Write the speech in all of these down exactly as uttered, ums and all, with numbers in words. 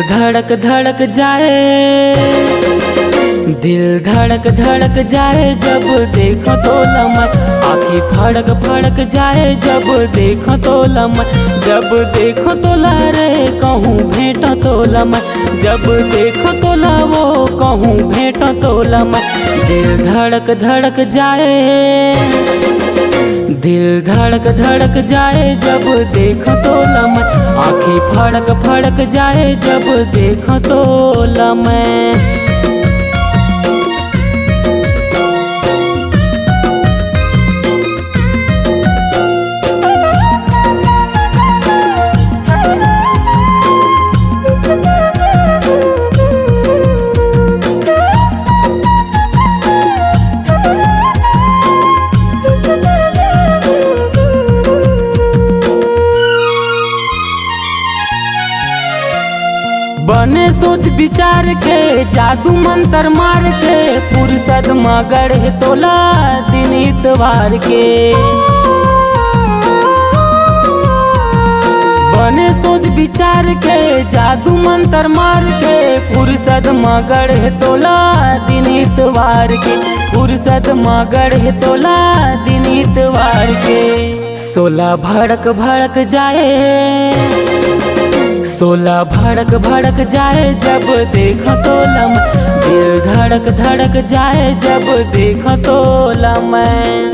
धड़क धड़क जाए, दिल धड़क धड़क जाए, जब देखो तोला मैं। आँखी फड़क फड़क जाए, जब देखो तोला मैं। जब देखो तोला रे, कहूँ भेंट तोला मैं। जब देखो तोला वो, कहूँ भेंट तोला मैं। दिल धड़क धड़क जाए, दिल धड़क धड़क जाए, जब देखो तोला मैं। आँखी फड़क फड़क जाए, जब देखो तोला मैं। बने सोच विचार के, जादू मंतर मार के, फुरसत म गढ़े तोला दिन इतवार के। बने सोच विचार के, जादू मंतर मार के, फुरसत म गढ़े तोला दिन इतवार के, फुरसत म गढ़े तोला दिन इतवार के। सोला भड़क भड़क जाए, सोला भड़क भड़क जाए, जब देखो तोला मैं। दिल धड़क धड़क जाए, जब देखो तोला मैं।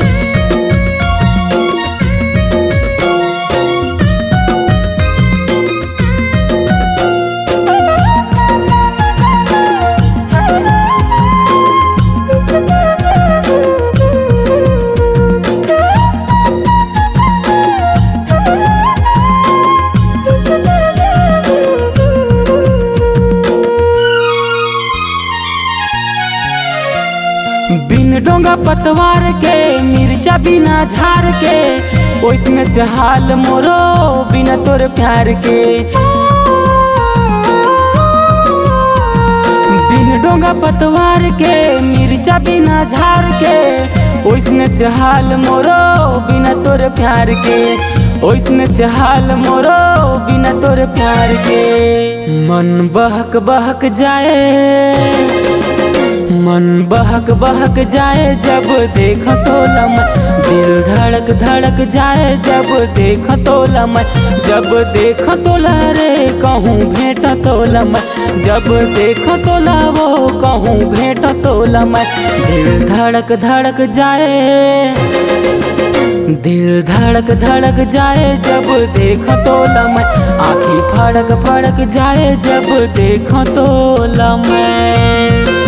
बिन डोंगा पतवार के, मिर्चा बिना झार के, ओइसने चाल मोरो बिना तोर प्यार के। बिन डोंगा पतवार के, मिर्चा बिना झार के, ओइसने चाल मोरो बिना तोर प्यार के, ओइसने चाल मोरो बिना तोर प्यार के। मन बहक बहक जाए, मन बहक बहक जाए, जब देखो तोला मैं। दिल धड़क धड़क जाए, जब देखो तोला मैं। जब देखो तोला रे, कहूँ भेंट तोला मैं। जब देखो तोला वो, कहूँ भेंट तोला मैं। दिल धड़क धड़क जाए, दिल धड़क धड़क जाए, जब देखो तोला मैं। आँखी फड़क फड़क जाए, जब देखो तोला मैं।